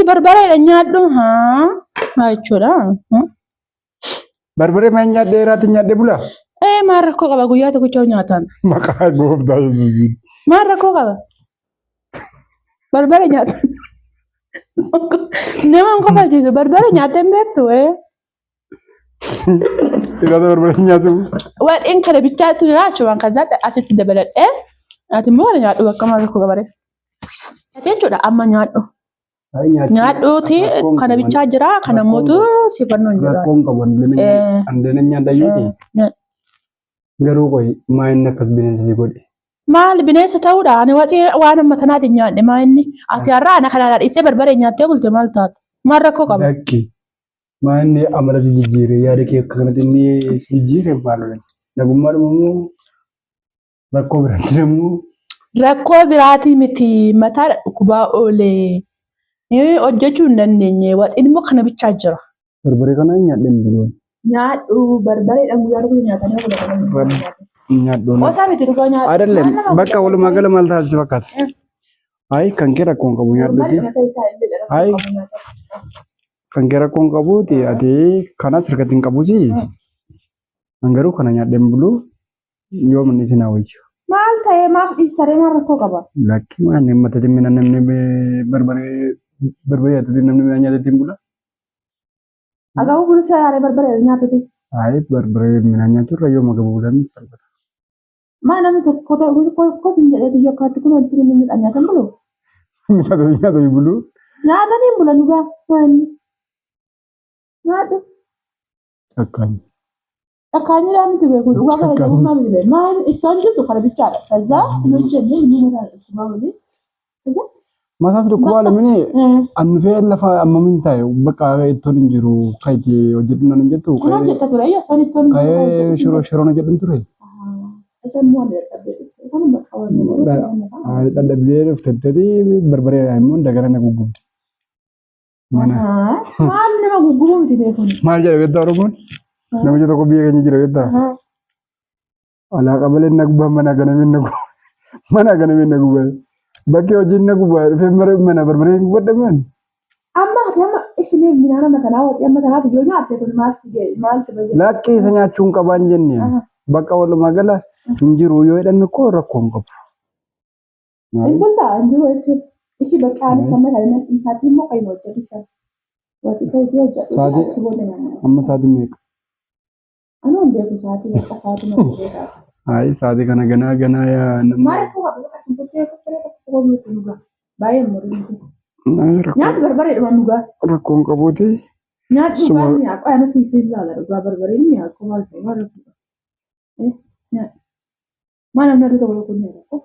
Barbareedha nyaadhu. Haa. Haa jechuudha. Barbaree maa nyaadhee eraatti nyaadhee bula? Ee maal rakkoo qaba guyyaa tokkicha nyaatan. Maqaa gooftaa Yesuusiin. Maal rakkoo qaba? Barbare nyaatan. Nama hin kofalchiisu barbare nyaattee hin beektu ee. Iraata barbaree nyaatu. Waxiin kana bichaatu jira achumaan kan zaadha asitti dabaladhee ati immoo kana nyaadhu bakka maal rakkoo qabare. Ati jechuudha amma nyaadhu. Nyaadhuuti kana bichaa jira kana mootu siifannoo hin jira. Rakkoon qabu andeen nyaadhayyuuti. Garuu qoy maa inni akkas bineensa si godhe? Maal bineensa ta'uudha ani waxii waan amma tanaatiin nyaadhe maa inni ati har'a ana kanaan dhiisee barbaree nyaattee bulte maal taate maal rakkoo qaba? Lakki maa inni amala si jijjiire yaada kee akka kanatti inni si jijjiire maal nagummaadhuma moo Rakkoo biraatti namuu Rakkoo biraatii miti mataa dhukkubaa oolee hojjechuu hin dandeenye waxiin immoo kana bichaa jira. Barbaree kana nyaadheen buluun. Nyaadhu barbareedhaan guyyaa tokko nyaatanii oolu. Nyaadhu. Qoosaa miti dhugaa nyaadhu. Adallee bakka walumaa gala maal taasisu fakkaata? Ayi kan kee rakkoon qabu nyaadhuti. Ayi kan kee rakkoon qabuuti ati kanas harkatti hin qabusi. An garuu kana nyaadheen buluu. Yoom inni isin haa wayyu. Maal ta'ee maaf dhiissaree maal rakkoo qaba? Lakki maal namni matatti mina namni barbaree barbaree nyaatatti namni midhaan nyaatatti hin bula. Agaa'uu bulu si yaaree barbaree nyaatatti. Ayi barbaree midhaan nyaachuurra yoom agabuu bulan salphata. Maa namni tokko tokko sin jedhee biyya akkaatti kun wanti namni midhaan nyaatan bulu. Midhaan nyaatanii bulu. Nyaatanii hin bulan dhugaa. Maanni. Nyaadhu. Akkaan. Dhakkaanyidhaa miti beeku dhugaa kana jabummaa miti beeku. Maal ittoon jirtu kana bichaadha. Kazaa hin hojjenne inni mataa dhukkubaa malee. Mataas dhukkubaa lamini an dhufee lafa ammamiin taa'e bakka ittoon hin jiru kan itti hojjedhu nan hin jettu Kun hojjetta ture iyyuu isaan ittoon hin jiru kan ka'ee hojjedhu shiroo shiroon hojjedhu ture. Isaan immoo ani dadhabdee dhufte. Isaan bakka waan Dadhabdee dhuftetti barbaree immoo dagara na guggubdi. Mana. Maal nama guggubuu miti beekuun. Maal jedha beektaa Oromoon? Namicha tokko biyya keenya jira beektaa? Alaa qabaleen na gubbaa mana ganameen na gubbaa. Mana ganameen na gubbaa. Bakki hojiin na gubbaa dhufee mara mana barbaree hin gubbadhameen. Amma ati amma isin midhaan amma tanaa waxii amma tanaati yoo nyaatte tun maal si ga'e maal si fayyada? Lakkee isa nyaachuun qabaan jenneen. Bakka walumaa gala hin jiru yoo jedhame koo rakkoo hin qabu. Hin bultaa hin jiru jechuudha. Ishi bakka ani sama kana nan dhiisaatii immoo kan hin hojjetu shan. Waxii kan itti hojjetu achi booda nyaanna. Amma sa'aatii meeqa? Anoo hin beeku sa'aatii bakka sa'aatii mana beekaa. Ayi sa'aatii kana ganaa ganaa yaa nama. Maal akka waaqni akkasuma gochee tokko tokko miti dhugaa. Baay'ee murii miti. Nyaati barbaree dhuma dhugaa. Rakkoon qabuuti. Nyaati dhugaa mi'a qo'aa nu siisee ilaala dhugaa barbareen mi'a akkuma maal ta'e maal rakkoo. Maal namni aduu tokko tokko ni rakkoo.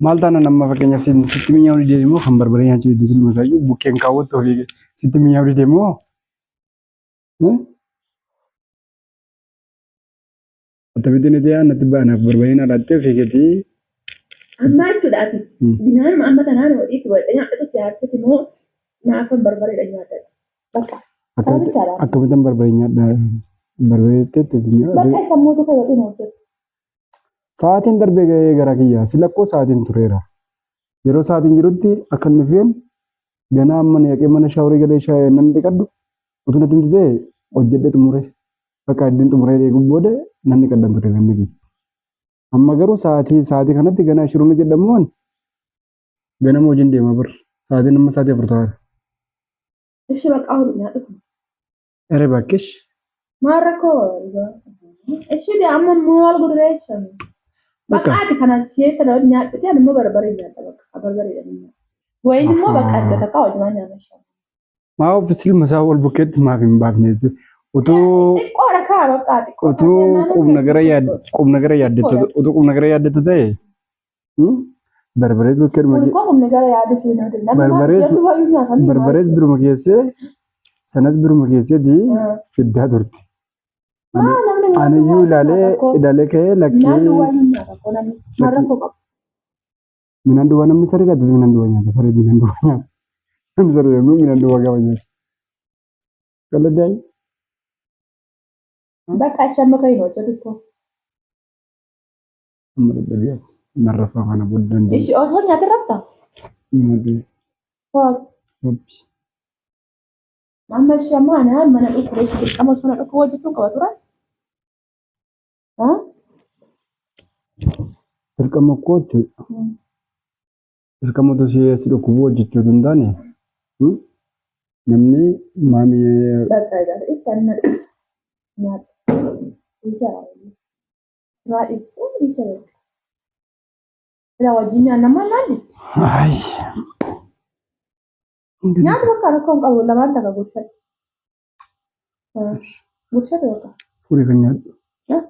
Maal taana nama fakkeenyaaf sitti mi'aawuu didee immoo kan barbaree nyaachuu didee silma isaayyuu bukkeen kaawwattu ofii sitti mi'aawuu didee immoo Akkamitti ni ta'aa natti baanaaf barbareen alaattee ofii keetii. Ammaa jechuudha ati. Binaanuma amma tanaan ho'iitti godhadhe nyaadhatu si aarsiti moo naafan barbareedha nyaadha. Bakka. Kana bichaadha. Akkamittan barbaree nyaadha barbaree itti Bakka isa mootu kan waxiin hojjetu. Sa'aatiin darbee ga'ee gara kiyya si lakkoo sa'aatiin tureera. Yeroo sa'aatiin jirutti akka hin dhufeen ganaa amma naqee mana shaaworii galee nan dhiqadhu utuu natti himtu ta'e hojjedhee xumure. Bakka iddoon xumuree eeguu booda nan dhiqadhan ture namni kiyya. Amma garuu sa'aatii sa'aatii kanatti ganaa shiruun hojjedhamu ganama hojiin deema bar sa'aatiin amma sa'aatii 4 ta'aara. Ishi bakka hodhu nyaadhu. Ere bakkish. Maal rakkoo dhugaa. Ishi de amma immoo maal godhuree shan. Bakka ati kana ishee kana nyaadhu ani immoo barbaree nyaadha bakka barbaree nyaadha. Wayin immoo bakka adda takka hojumaa nyaanna shan. Maa of silma isaa wal bukkeetti maaf hin baafne utuu Xiqqoodha kaa bakka xiqqoo. utuu qubna gara yaad qubna gara yaaddetta utuu qubna gara yaaddetta ta'e barbaree bukkeedhuma Kun qubna gara yaadu fi Barbarees barbarees biruma keessee sanas biruma keesseeti fiddaa turte. Aniyyuu ilaalee ilaalee ka'ee lakkee Midhaan duwwaa namni saree dhaabate midhaan duwwaa nyaata. Saree midhaan duwwaa nyaata. Namni saree dhaabate midhaan duwwaa gaafa nyaata. Galaddaay. Bakka ashama kan hin hojjetu ko. Amma dadhabee ati narrafaa kana booda dandeenye. Ishi osoo nyaata rafta? Nyaadhee. Hoot. Rabbi. Amma shamaan mana dhukkubee dirqama osoo na dhukkubuu hojjechuun qaba ture. Dirqama koo jechuudha. Dirqama utuu si dhukkubuu hojjechuu hin taane namni maamii. Bakka egaa isaan na nyaadha. Isa raa dhiistu isa bakka. Ila wajjin nyaanna maal naan jette? Ay. Nyaata bakka rakkoo hin qabu lamaan takka gorsadhu. Gorsadhu bakka. Fuudhee kan nyaadhu.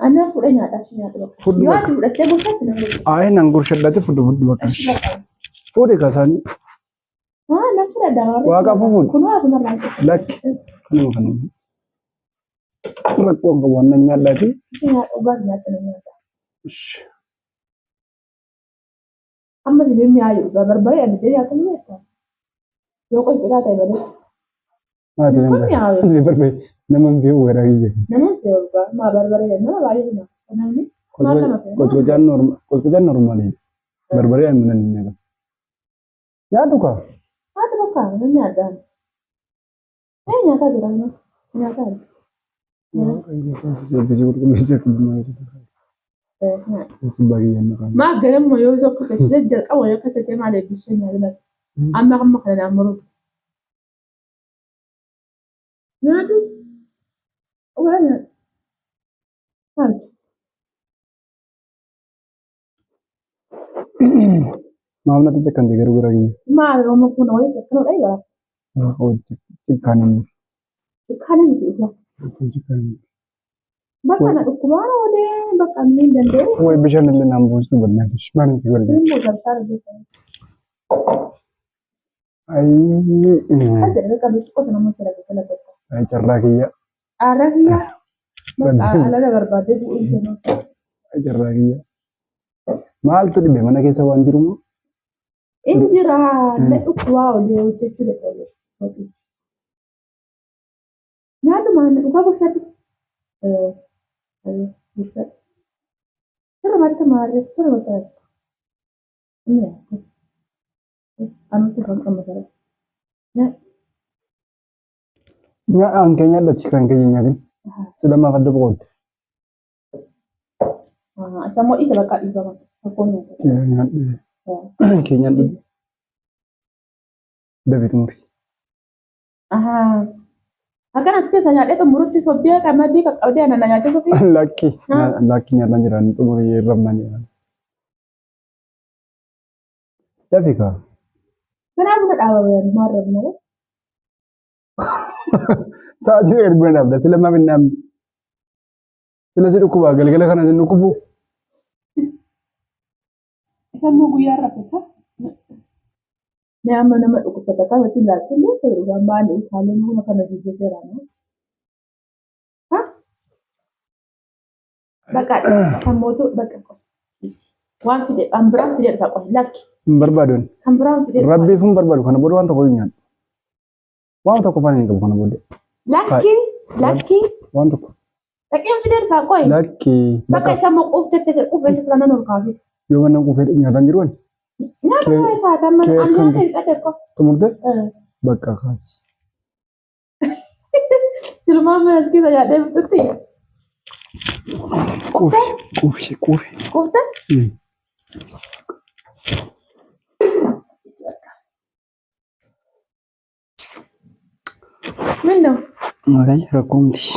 Annaan fuudhee nyaadha achi nyaadhu bakka. Fudhu Yoo bakka. ati fudhattee gorsatte nan gorsa. Ay nan gorshadhate fudhu fudhu bakka. Achi bakka. Fuudhee kaasaanii. Haa nan fudhadha. Waaqa fufuun. Kunoo asumarraa hin qabu. Lakki. Kanuma kanuma. Rakkoo hin qabu waan nan nyaadhaati. Nyaadhu baas nyaadhu nan nyaadha. Amma sibee mi'aayu dhugaa barbaree abidda nyaatamu beektaa? Yoo qolqilaa ta'e malee. Maati Kun mi'aayu. barbaree nama hin beeku garaa kiyya. Nama hin fe'u dhugaa. Maa barbaree nama baay'ee nama. Namni maal nama fe'u? Qosqocaan normaaliidha. Barbaree ani nan nyaata. Nyaadhu kaa. Haati bakka nan nyaadhaan. Ee nyaataa jira nama. Nyaataa jira. Waaqayyo eebbisee qulqulleessee akka dhumaa jiru. Sibbaa kiyyan naqaan. Maa ganamuma yoo tokko ta'e jalqaba yoo akka ta'e maal eebbisee nyaata laata. Amma amma kana naan muruu. Nyaatu. Waa nyaatu. Haati. Maaf natti cakkante garuu gara kiyya. Maal amma kun walitti cakkanuu dha egaa. Waaqa cikkaan hin jiru. Cikkaan hin jiru. Cikkaan hin jiru. Bakka na dhukkubaa oolee bakka inni hin danda'u. Way bishaan illee naan buustu bannaatis. Maalin si balleessa? Immoo gargaara jechuudha. Ayii. Ajja bakka biqiltoota nama jira jala bakka. Ay carraa kiyya. Carraa kiyya. Bakka alala barbaadee bu'uu hin kennu. Ay carraa kiyya. Maaltu dhibe mana keessa waan jiru moo? Inni jira na dhukkubaa oolee hojjechuu dadhabe. Nyaatuma dhugaa gorsadhu. Gorsadhu. Sirrumatti maarree sirrumatti maarree. Inni yaaddu. Anuu sirraan qabma sirra. Nyaadhaan keenya dhachi kan keenya nyaatin. Sila maaf adda boqoodde. Isa immoo dhiisa bakka dhiifama. Rakkoon nyaata. Nyaadhu. Keenya dhugi. Dafi xumuri. Akkan as keessa nyaadhee xumurutti sobdee qamadii qaqqabdee ana na nyaachisuuf. Lakki lakki nyaadhaan jiraan xumurii rabnaan jedhan. Dafi kaa. Kanaaf buna dhaabame maal rabna malee. Sa'aatii meeqa buna dhaabda? Sila maaf hin dhaabne? Sila si dhukkubaa galgala kana si dhukkubu. Isa immoo guyyaa rafeta. Mee amma nama dhukkubsata kanatti ilaalchee illee dhugaa maali utaalee buna kana jijjiireera. Ha? Bakka sammuutu bakka waan fide kan biraan fide dhufa qofi lakki Hin barbaadu. kan biraan fide dhufa. Rabbiif hin barbaadu kana booda waan tokko hin nyaadhu. Waan tokko afaan hin qabu kana booda. Lakki lakki Waan tokko. dhaqeen fide dhufa qoyi. Lakki Bakka bakka isa immoo quuftette quufette sila nan ol kaafi. yoo mana quufee nyaataan jiru ani Nyaata isaa tamma kee ani kan- nyaata hin dhaqe qofa. xumurte bakka kaasi. Silumaa mana as keessa nyaadhee fixutti. Quufe quufe quufe. Quufte? Min ነው? Ay rakkoo miti.